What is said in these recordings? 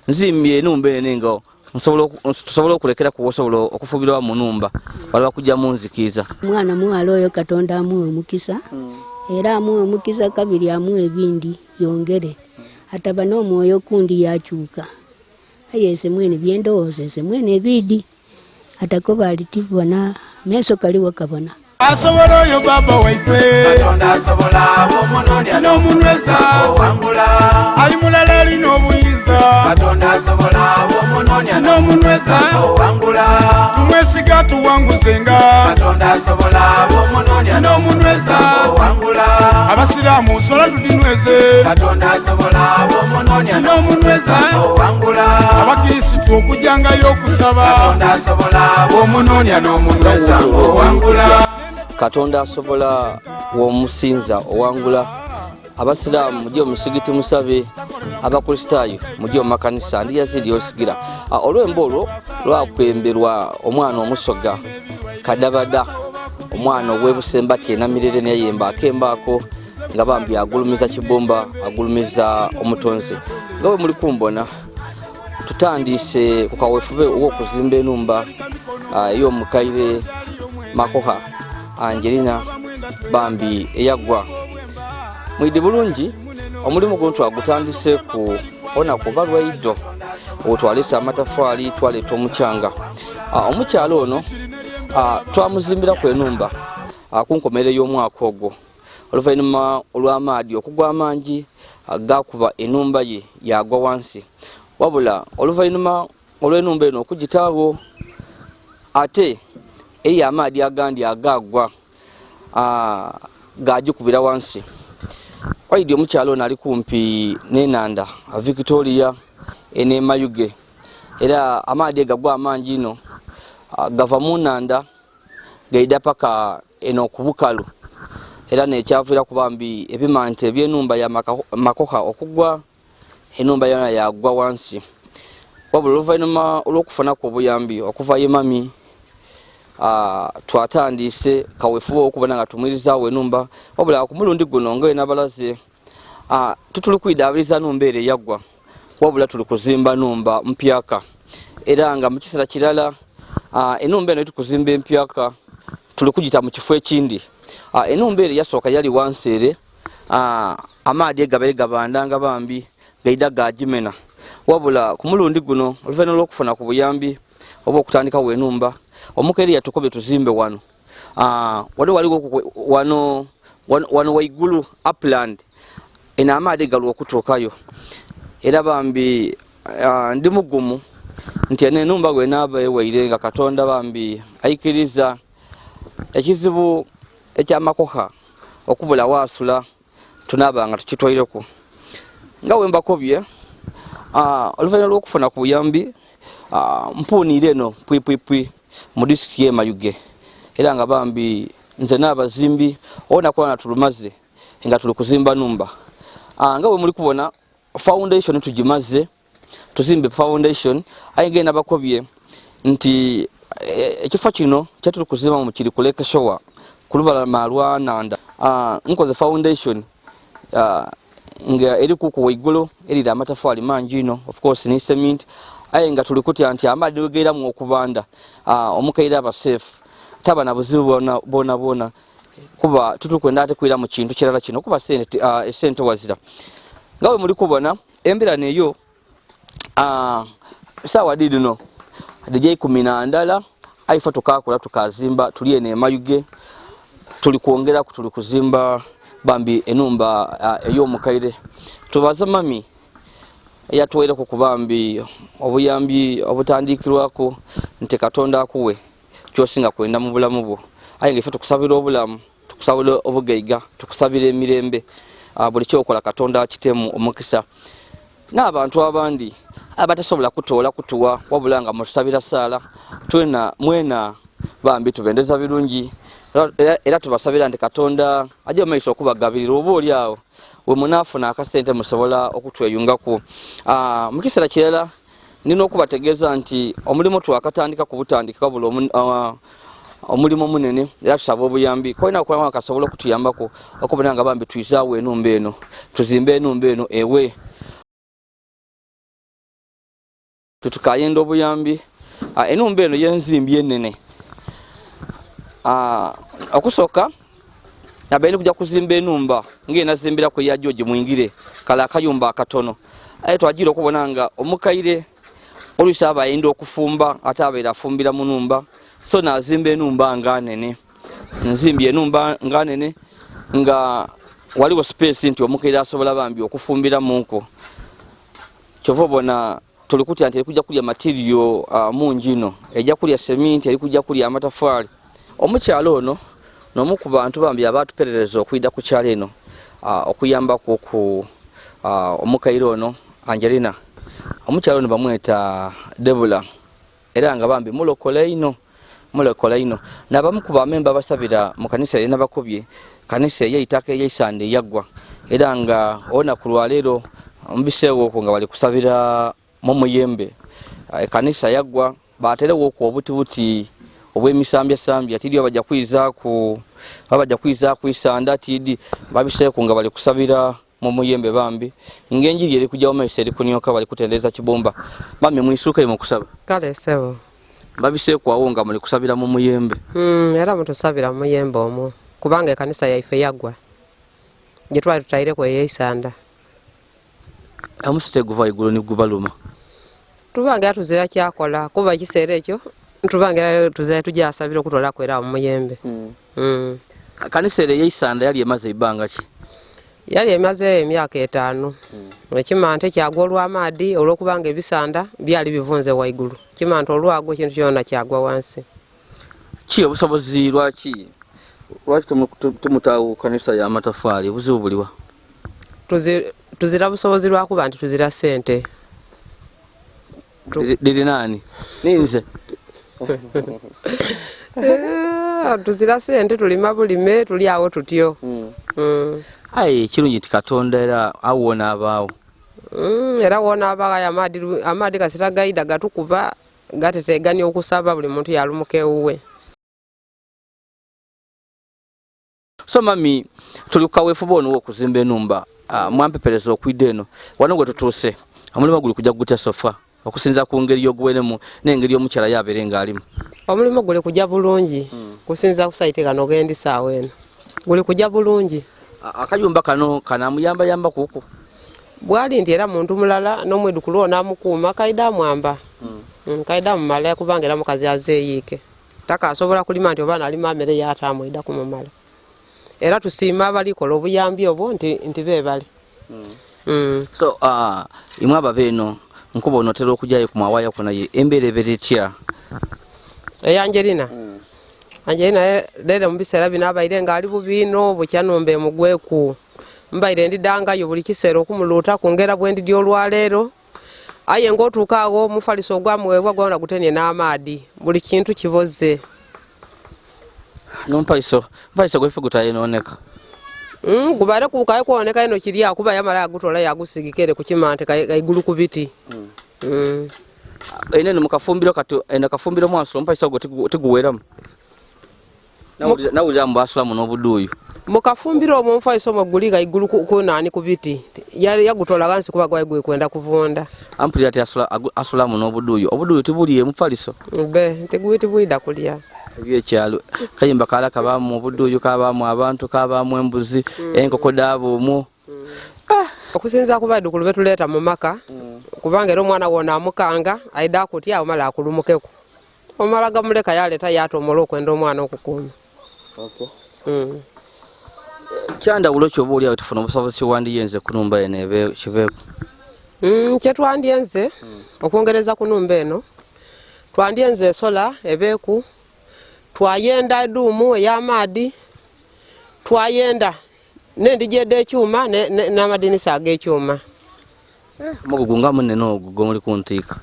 Nzimbye enumba ene nga tusobola okulekera ku osobola okufubirwa mu numba waliwo kujja mu nzikiiza. Omwana muwala oyo Katonda amuwe omukisa, era amuwe omukisa kabiri, amuwe ebindi yongere ataba n'omwoyo kundi yakyuka. Aye ese mwene byendowooza, ese mwene ebiidi atakoba alitibona meeso kaliwo kabona. Asobola oyo baba waife. Katonda asobola, bw'omunoonya n'omunyweza owangula. Ali mulala alina obuyinza. Katonda asobola, bw'omunoonya n'omunyweza owangula. Tumwesiga tuwanguzenga. Katonda asobola, bw'omunoonya n'omunyweza owangula. Abasiraamu sola tudinyweze. Katonda asobola, bw'omunoonya n'omunyweza owangula. Abakirisitu okujangayo okusaba. Katonda asobola, bw'omunoonya n'omunyweza owangula. Katonda asobola, womusinza owangula. Abasiraamu mujje omusigiti musabe, Abakristaayo mujje omu makanisa. Ndi Yazidi Osigira. Olwembo olwo lwakwemberwa omwana Omusoga Kadabada, omwana ow'Ebusembati enamirere, neyayemba akembaako nga bambi agulumiza Kibumba, agulumiza Omutonzi. Nga bwe muli kumbona, tutandise ku kawefube ow'okuzimba enumba ey'omukaire Makoha Angelina bambi eyaggwa mwidi bulungi. Omulimu guno twagutandise ku olunaku oba lwaiddo obwo, twaleese amatafaali, twaleeta omucyanga. Omukyalo ono twamuzimbiraku enumba ku nkomerero y'omwaka ogwo. Oluvannyuma olw'amaadi okugwa amangi, gakuba enumba ye yagwa wansi. Wabula oluvannyuma olw'enumba eno okugitaawo, ate eriyo amaadi agandi agagwa gagikubira wansi. Waidi omukyalo ono ali kumpi n'enanda Victoria enemayuge, era amaadi egagwa amangi ino gava mu nanda gaida paka eno ku bukalu, era nekyaviira kubambi ebimante ebyenumba ya Makoha okugwa, enumba yona yagwa wansi. Wabula oluvannyuma olw'okufunaku obuyambi okuva ye mami, twatandise kawefube okubona nga tumwirizaawo enumba. Wabula ku mulundi guno, nga enabalaze, tutuli kwidaabiriza numba ero eyaggwa, wabula tuli kuzimba numba mpyaka. Era nga mu kiseera kirala, enumba eno tukuzimba empyaka tuli kugita mu kifo ekindi. Enumba ero yasooka yali wansi ere, amaadi egabaire gabandanga bambi gaida gagimena. Wabula ku mulundi guno, oluvannyuma lw'okufuna ku buyambi oba okutandikawo enumba, omukeeri yatukobye tuzimbe wano. Wali waliwo wano, wano waigulu upland eno, amaadi galwa okutuukayo. Era bambi ndi mugumu nti eno enumba bwenaaba ewaire nga Katonda bambi aikiriza, ekizibu ekyamakoha okubula waasula tunaaba nga tukitwaireku. Nga bwe mbakobye, oluvannyuma lw'okufuna ku buyambi, mpuuniire eno pwipwipwi mu disitulikiti y'e Mayuge, era nga bambi nze n'abazimbi olunaku lwana tulumaze nga tuli kuzimba numba. Nga bwe muli kubona, foundation tugimaze, tuzimbe foundation. Aye ngenda bakobye nti ekifo kino kyetuli kuzimbamu kiri ku Lake Shore, ku lubalama lwa nanda. Nkoze foundation nga eri kuku waigulu, erira amatafaali mangi ino, of course ni cement, aye nga tuli kutya nti amaadhi wegeeramu okubanda, omukaire aba safe, taba na buzibu bwona bwona bwona, kuba tutukwenda ate kwira mu kintu kirala kino kuba sente, esente wazira. Nga bwe muli kubona embeera neyo, saawa didino dija 11, aife tukakola tukazimba, tuli eno emayuge, tuli kwongeraku, tuli kuzimba bambi enumba ey'omukaire. Tubaza mami eyatuwaireku ku bambi obuyambi obutandikirwaku nti Katonda akuwe kyosinga kwenda mu bulamu bwo. Aye nga ife tukusabira obulamu, tukusabira obugaiga, tukusabira emirembe. Buli kyokola Katonda akitemu omukisa. N'abantu abandi abatasobola kutoola kutuwa, wabula nga mutusabira saala, twena mwena bambi tubendeza birungi, era tubasabira nti Katonda ajja mu maiso okubagabirira, oba oli awo we munaafuna akasente musobola okutweyungaku. Mu kiseera kirala nina okubategeeza nti omulimu twakatandika kubutandika, wabula omulimu munene, era tusaba obuyambi kolina okuba kasobola okutuyambako okubona nga bambi twizaawo enumba eno, tuzimbe enumba eno ewe. Tutukayenda obuyambi. Enumba eno yenzimbi enene. Okusooka nabaire kujja kuzimba enumba ng'enazimbiraku eya George Mwingire kale akayumba akatono, aye twagira okubona nga omukaire oluusi aba ayenda okufumba ate abaire afumbira mu numba, so nazimba enumba nga nene. Nzimbye enumba nga nene nga waliwo space nti omukaire asobola bambi okufumbira munko. Kyova obona tuli kutya nti erikujja kulya material mungi ino, ejja kulya seminti, erikujja kulya amatafali. Omukyalo ono n'omu ku bantu bambi abatuperereza okwida ku kyalo eno okuyambaku ku omukaire ono Angelina. Omukyalo ono bamweta Debula, era nga bambi mulokola ino, mulokola ino. N'abamu ku bamemba abasabira mu kanisa enabakubye kanisa ey'eitaka ey'eisanda eyaggwa, era nga olunaku lwaleero mubiseewo okwo nga bali kusabira mu muyembe. Ekanisa yaggwa, baterewo okwo obutibuti obw'emisambya sambya, tidi bajja kwizaaku isanda, tidi babiseeku nga bali kusabira mu muyembe. Bambi ng'enjiri eri kujja mu maiso, eri kunyoka, bali kutendereza kibumba. Bambi mwisuuke mu kusaba. Kale sebo. Babiseeku awo nga muli kusabira mu muyembe. Era mutusabira mu muyembe omwo, kubanga ekanisa yaife yaggwa gye twali tutaireku ey'eisanda. Omusi teguva igulu nigubaluma. Tubanga era tuzira kyakola, kuba ekiseera ekyo tubanga era tuzira tujasabira okutolaku era mu muyembe. Kanisa ero ey'eisanda yali emaze ebbanga ki? Yali emaze emyaka 5. Ekimante kyagwa olw'amaadi, olw'okubanga ebisanda byali bivunze waigulu. Kimante olwagwa ekintu kyona kyagwa wansi. Ki obusobozi lwaki tumutaawo kanisa y'amatafaali? Obuzibu buliwa? Tuzira busobozi lwakuba nti tuzira sente. Liri nani? Ninze. Tuzira sente, tulima bulime, tuli awo tutyo. Aye kirungi nti Katonda era awona abaawo. Era wona abaawo, amaadi kasita gaida gatukuba gateteganya okusaba, buli muntu yalumuka ewuwe. So mami, tuli ku kaweefube ono w'okuzimba enumba. Mwampepereza okwidda eno wano gwe tutuuse. Omulimu guli kujja gutya sofa okusinza ku ngeri y'oguweremu n'engeri y'omukyala yabeere ng'alimu? Omulimu guli kujja bulungi kusinza ku saiti kano gendi saawa eno, guli kujja bulungi. Akayumba kano kanamuyambayamba kuku? Bwali nti era muntu mulala n'omwidukulu ono amukuuma kaida amwamba. Kaida amumala, kubanga era mukazi azeeyiike, takasobola kulima nti oba nalima amere yataamwida kumumala. Era tusiima abalikola obuyambi obwo nti beebale. So imwe ababa eno nkuba onotera okujjayo ku mwawaya naye embeera ebeera etya? Eya Angelina. Angelina leero mu biseera bino abaire ng'ali bubi ino, bukya numba emugweku. Mbaire ndidangayo buli kiseera okumuluutaku ngera bwe ndidya olwaleero, aye ng'otuuka awo omufaliso ogwamuweebwa gwona gutemye n'amaadi, buli kintu kiboze. Nomupaliso mupaliso gwaife gutayonooneka. Gubale kukaye kwoneka ino kirya, kuba yamala yagutola yagusigikere ku kimante kaigulu ku biti. Eno eno mukafumbiro kati eno kafumbiro mwaso omupaliso ogwo tiguweramu? Nawulira mbu basulamu n'obuduuyu. Mukafumbiro omwo omufaliso omwo guli gaigulu kunani ku biti, yagutola ghansi kuba gwali guli kwenda kuvunda. Ampulira ati asulamu n'obuduuyu. Obuduuyu tibuli emufaliso? Be tibwida kulya. Ebyekyalo kayimba kala kabaamu obuduuyu, kabaamu abantu, kabaamu embuzi, enkoko daaba omwo. Okusinza ku baidukulu betuleeta mu maka, kubanga era omwana wona amukanga aida akutya omala akulumukeku, omala gamuleka yaleeta yatomola okwenda omwana okukuuma. Kyandawulo kyoba oli awo tufuna obusobozi kiwandiyenze ku numba eno kibeeku? Kyetwandyenze okwongereza ku numba eno, twandyenze esola ebeeku, twayenda eduumu ey'amaadi, twayenda n'endigi ed'ekyuma n'amadinisa ag'ekyuma. Omugugu nga munene ogwo gwomuli kuntiika.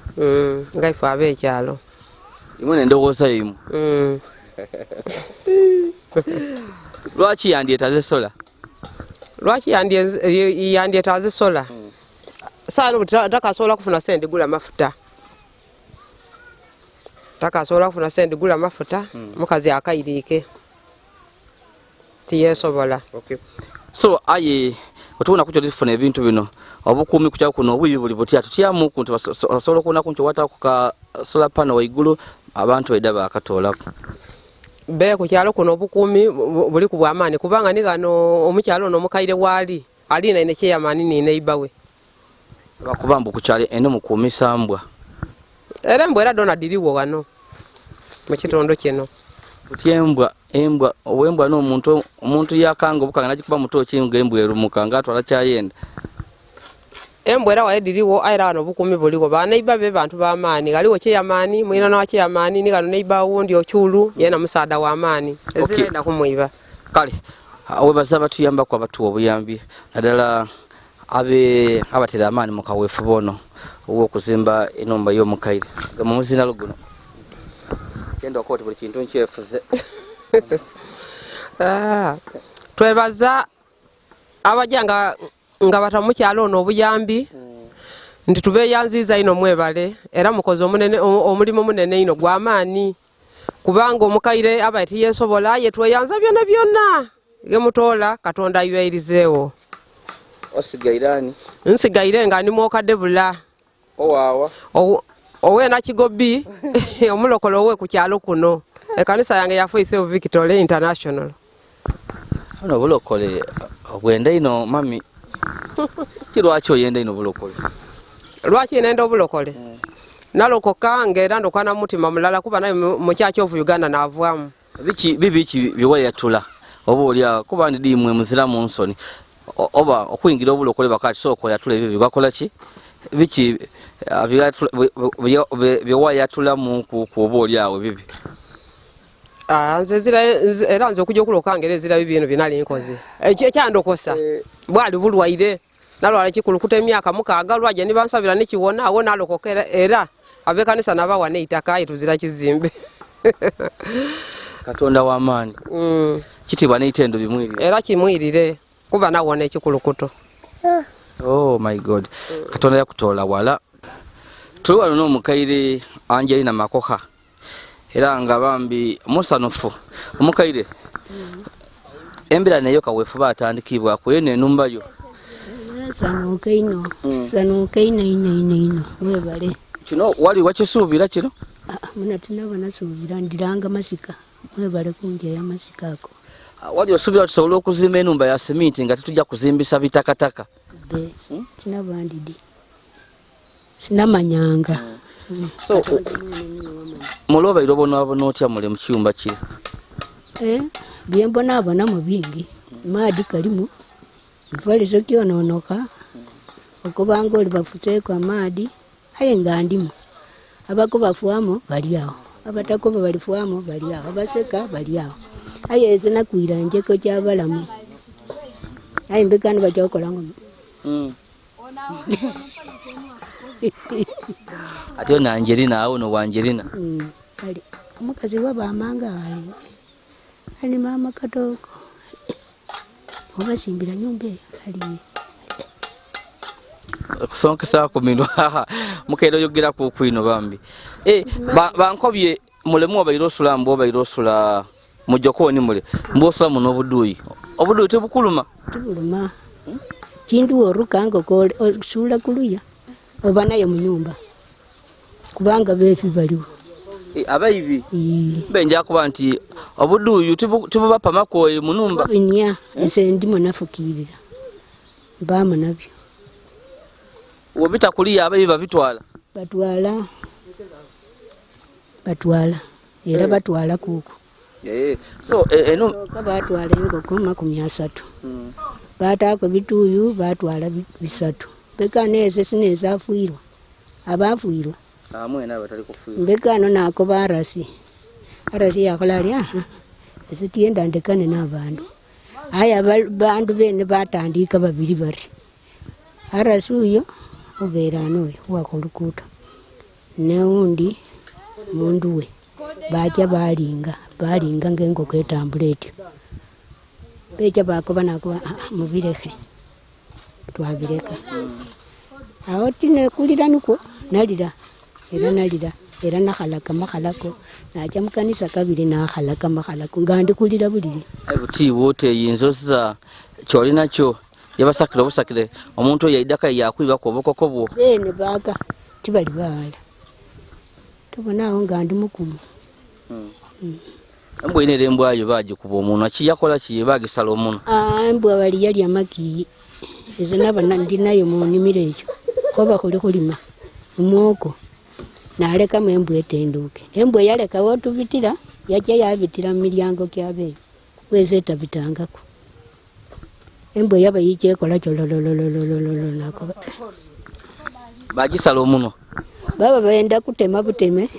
Nga ife ab'ekyalo. Imwe nendowooza imwe. Lwaki yandyetaaze sola? Lwaki yandyetaaze sola? Saano buti takasobola kufuna sente gula mafuta, takasobola kufuna sente gula mafuta. Mukazi akairiike, tiyesobola. So aye otubona kutyo tufuna ebintu bino obukuumi ku kyalo kuno obubi buli butya tutyamuku nti osobola okubonaku nti owataku ka solar panel waigulu abantu baida bakatoolaku. Be ku kyalo kuno obukuumi buliku bwamaani kubanga ni ghano omukyalo ono omukaire waali alinaine kyeyamaani ni neiba we. Bakuba mbu ku kyalo eno mukuumisa mbwa. Era embwa era dhona dhiriwo ghano mu kitundu kino. Buti embwa embwa owembwa n'omuntu omuntu yakanga obukanga nagikuba mutoki nga embwa erumuka nga atwala kyayenda. Embwa era wale dhiriwo aye era ghano obukuumi buliwo. Baneiba be bantu b'amaani. Ghaligho kyeyamaani, mwinhana wa kyeyamaani ni ghano neiba owundi Ochulu yena musaadha wa maani. Ezira enda kumwiba. Kale webaza abatuyambaku abatuwa obuyambi naddala abe abatera amaani mu kaweefube ono ow'okuzimba enhumba y'omukaire. Gema omuzindaalo guno. Genda okoba oti buli kintu nkyefuze. Twebaza abaja nga nga bata omukyalo ono obuyambi nti tubeyanziiza inho mwebale era mukoze omunene omulimu munene inho gwa maani kubanga omukaire abaire tiyesobola aye tweyanza byona byona gemutoola Katonda aywairizeewo. Osigaire ani? Nsigaire nga ndi mwokadebula. Owaawa? Owe Nakigobi omulokole owe ku kyalo kuno. Ekanisa yange ya Faith of Victory International. Ono obulokole obwenda inho mami. Ki lwaki oyenda inho obulokole? Lwaki nenda obulokole? Nalokoka nga era ndokoka na mutima mulala kuba naye mu Church of Uganda navaamu. Biki bibi ki byewayatula oba oli awo kuba ndidi imwe muziramu nsoni oba okuyingira obulokole bakati sooka oyatula ebibi bakola ki biki byewayatulamu ku oba oli awo ebibi? Nze era nze okujja okulokoka nga era ezira bibi bino byenali nkoze. Ekyandokosa bwali bulwaire. Nalwala ekikulukuto emyaka 6 lwaja ni bansabira ni kiwona agho nalokoka era ab'ekanisa nabawa n'eitaka aye tuzira kizimbe. Katonda wa maani. Kitiibwa n'eitendo bimwirire. Era kimwirire kuba nawona ekikulukuto. Oh my God. Katonda yakutoola wala. Tuli wano n'omukaire Angelina Makoha era nga bambi musanufu. Omukaire embera neyo kaweefube atandikibwaku eno enumba yo. Sanuka inho, sanuka inho inho inho inho, mwebale. Kino wali wakisuubira kino? Muna tinaba nasuubira ndiranga masika, mwebale kunjeya masika ako. Wali osuubira tusobola okuzimba enumba ya seminti nga tetujja kuzimbisa bitakataka? Be, tinaba ndidi. Sinamanyanga. So, mule obaire obonaabona otya mule mu kiyumba kire? Byembonaabonamu bingi. Maadhi kalimu, mufaliso kyononoka, okubanga oli bafuseeku amaadhi, aye nga ndimu. Abakuba fuamu bali awo, abatakuba bali fuamu bali awo, abaseka bali awo. Aye nze nakwira njeko kya balamu. Aye mbekano bakyokola ngo. Ate ono Angelina awo no Angelina. Ali omukazi wabamanga ali. Ali mama katoko. Obasimbira nyumba eyo ali. Okusonkesa ku minwa mukeera oyogera ku kwino bambi. Bankobye mulemu obaire osula mbu obaire osula mu jokoni mule mbu osula muno obuduuyi. Obuduuyi tebukuluma? Tibuluma. Kintu orukanga osula kuluya oba naye mu nyumba kubanga beefi baliwo. Abaibi benja kuba nti obuduuyu tibubapamako eyo mu numba. Binya nse ndi munafukirira mbamu nabyo. Wobita kuliya abaibi babitwala? Batwala. Batwala. Era batwala kuku. So, eno batwala enkoko 30. Bataako bituuyu batwala 3. Mbeka neze sineza afuirwa. Abafuirwa. Amwe abatali kufuirwa. Mbeka no nakoba arasi. Arasi yakola ali aha. Esitienda ndekane n'abantu. Aya bandu bene batandika babiri bari. Arasi uyo obeera ano wakolukuto. Neundi mundu we. Baja balinga, balinga ng'enkoko etambula etyo. Beja bakoba nakoba mubireke. Twabireka. Awo tinekulira nikwo nalira. Era nalira. Era nakhalaka makhalako. Naja mukanisa kabiri nakhalaka makhalako nga ndikulira buliri. Aye buti wote yinzoza Kyolinakyo yabasakire obusakire omuntu oyo yaidaka yakwibaku obukoko bwo. Bene baaka tibali baala tobonaawo nga ndi mukumu. Embwa ine era embwa yo bagikuba omunwa kiyakola kiye bagisala omunwa. Embwa bali yalya maki ezo naba ndinayo mu nnimiro eyo koba kuli kulima omwoko nalekamu embwa etenduke. Embwa yaleka wotubitira yajja yabitira mu miryango gyabeeyo weza etabitangaku. Embwa yaba yija ekola kyololololololo nakoba. Bagisala omunwa. Baba benda kutema buteme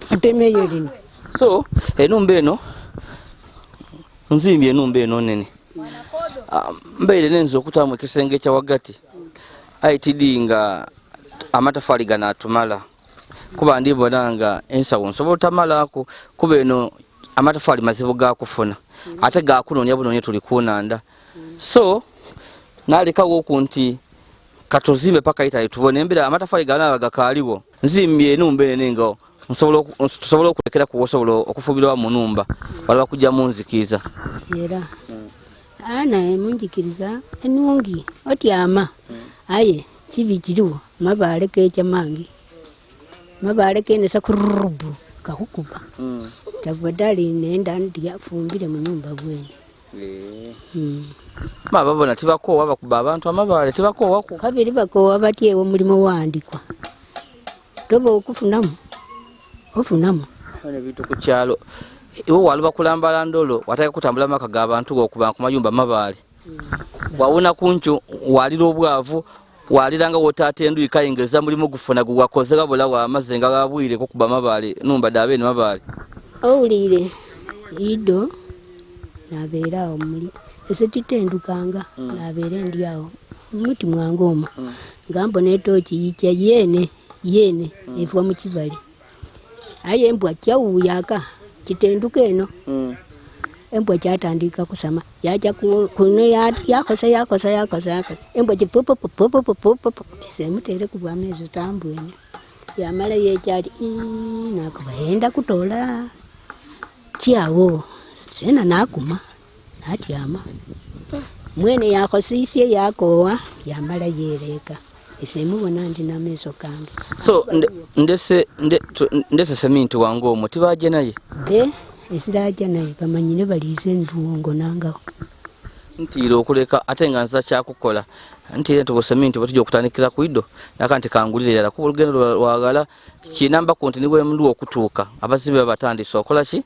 batemeyo lino. So enumba eno nzimbye enumba eno nene. Mbaire nenza okutamu ekisenge ekya wagati itd nga amatafali ganatumala kuba ndibona nga ensawo nsobola otamalaku kuba eno amatafali mazibu gakufuna ate gakunonya bunonya tuli kunanda. So nalekawo oku nti katuzimbe paka itali tubone embera amatafali ganaba gakaliwo. Nzimbye enumba ene nga tusobola okulekera ku osobola okufubirwa mu numba wala kujja mu nzikiza. Era ana emunjikiriza enungi otyama aye kibi kiriwo mabaale kecha mangi mabaale kenesa kurubu kakukuba. Tafadhali nenda ndiyafumbire mu nyumba bwene. Ma babona tibakoowa bakuba abantu amabaale tibakoowa ku. Kabiri bakoowa batyewo omulimu wandikwa toba okufunamu ofunamu. Ebintu ku kyalo iwe wali bakulambala ndolo wataka kutambula maka g'abantu okuba ku mayumba mabaale. Wawona kuncu walira obwavu waliranga wotatendu ikayingeza mulimu gufuna gwakoze gabula wa amazzi nga gabwire kukuba mabaale numba dabe ne mabaale. Owulire ido nabeera awo muli ese titendukanga nabeera ndi awo muti mwange omwo nga mbona etooki yijja yene yene eva mu kibali aye embwa kyawuyaka kitenduka eno. Embwa kyatandika kusama yaja kuno yakosa yakosa yakosa yakosa embwa kipupupupupupupu ese mutere ku bwamezi tambwene yamala yekyali nakuba yenda kutola kyawo sena nakuma natyama mwene yakosisye yakowa yamala yereka ese mubona ndi nameso kange. So ndese seminti wange omwo tibaje naye de esiraja naye bamanyire balize nduwongo nangaho ntiire okuleka ate nga nza kyakukola ntiire nti buseminti bwetujja okutandikira ku ido naka nti kangulire irala kuba olugendo lwagala kinamba ku nti niwe mndu okutuuka abazimbi babatandise okola ki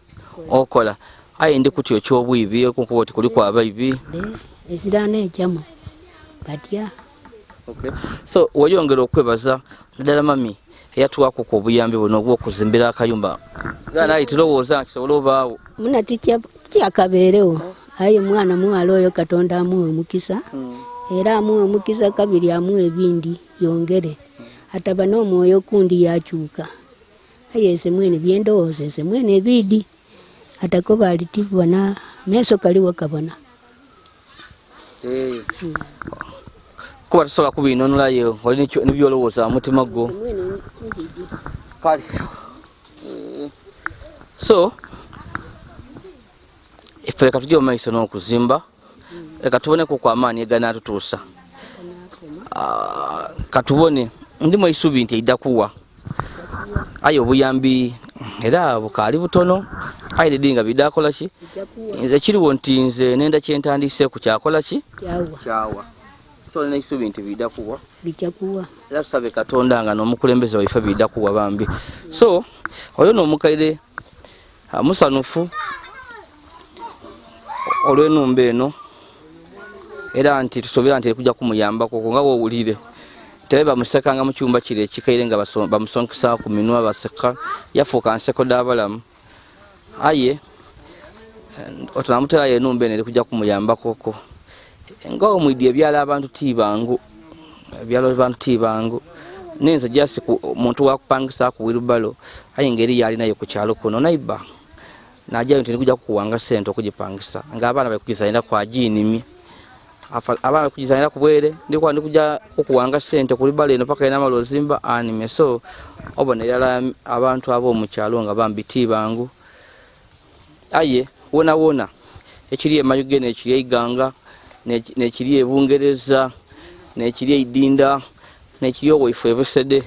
okola aye ndi kutyo ekyobwibi okunkuba oti kuliku abaibi esirana ejamu batya. Okay. So weyongera okwebaza naddala mami eyatuwaako ku obuyambi buno obw'okuzimbira akayumba naye tulowooza kisobola obaawo muna tikyakabeerewo aye mwana muwala oyo Katonda amuwe omukisa era amuwe omukisa kabiri amuwe ebindi yongere ataba n'omwoyo kundi yakyuka aye ese mwene byendowooza ese mwene ebidi atakoba ali tibona meso kaliwo kabona. Kuba tusobola kubinonolayo oli nibyolowooza mutima gwo. Kale so ife leka tujje mu maiso n'okuzimba leka tuboneko ku amaanyi eganaatutuusa. Katubone ndimu eisubi nti eidda kuwa aye obuyambi era bukaali butono aye didi nga bidakola ki ekiriwo nti nze nenda kyentandiseeku kyakola ki kyawa. So nina eisubi nti bidda kuwa bijja kuwa era tusabe Katonda nga n'omukulembeze waife bidda kuwa bambi. So oyo n'omukaire musanufu olw'enumba eno era nti tusobeera nti ekujja kumuyambako nga woowulire tebe bamusekanga mu kyumba kiri ekikaire nga bamusonkesa ku minwa baseka yafuuka nseko d'abalamu aye otunamuterayo enumba eno erikujja kumuyambakoko nga omwidi ebyalo abantu tibangu ebyalo abantu tibangu nenze jasi muntu wakupangisa ku wirubalo aye ngeri yalinayo ku kyalo kuno naiba najayo nti ndikujja kukuwanga sente okugipangisa ng'abaana bakugizanira kwagiinimye abaana bakugizanira ku bwere ndikuja kukuwanga sente ku libalo eno paka enamala ozimba anime. So obona erala abantu ab'omukyalo nga bambi tibangu aye wona wona ekiri emayuge n'ekiri eiganga N'ekiri e Bungereza, n'ekiri e Idinda, n'ekiri owaifwe e Busede.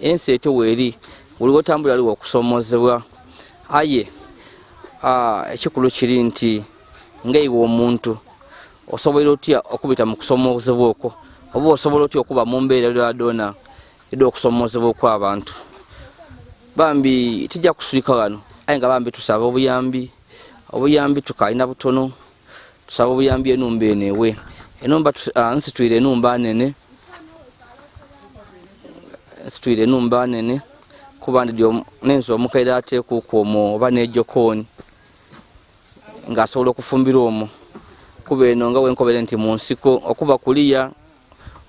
Ensi etyo weeri, buli wotambula waliwo okusomozebwa. Aye ekikulu kiri nti ngaiwe omuntu osobola otya okubita mu kusomozebwa okwo, oba osobola otya okuba mu mbeera yonayona edh'okusomozebwa okw'abantu. Bambi tijja kusulika ghano, aye nga bambi tusaba obuyambi, obuyambi tukalina butono, tusaba obuyambi enhumba eno ewe. Enhumba nsitwire enhumba nene, nsitwire enhumba nene kuba ndidhi nenze omukaire ateekuku omwo oba n'ejokooni nga asobola okufumbira omwo. Kuba eno nga wenkobere nti mu nsiko okuba kuliya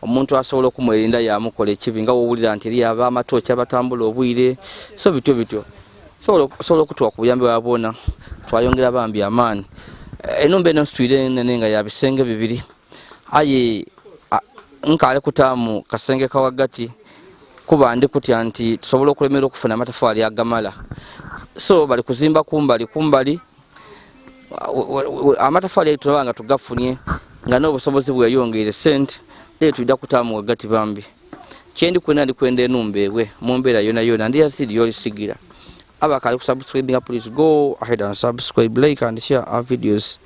omuntu asobola okumwerinda yamukola ekibi, nga wowulira nti eriyo ab'amatooki abatambula obwire, so bityo bityo. Osobola okutuwa ku buyambi bwa bwona twayongera bambi amaani. Enhumba eno nsitwire nene nga ya bisenge bibiri, aye nkaali kutaamu kasenge ka ghagati kuba ndi kutya nti tusobola okulemererwa okufuna amatafaali agamala. So bali kuzimba kumbali kumbali, amatafaali tulaba nga tugafunye nga n'obusobozi bweyongeire sente, then twidha kutaamu ghagati bambi. Kyendi kwenda ndi kwenda enhumba ewe mu mbeera yonayona, ndi yazidi yolisigira. Abakaali kusubscribinga, please go ahead and subscribe, like and share our videos.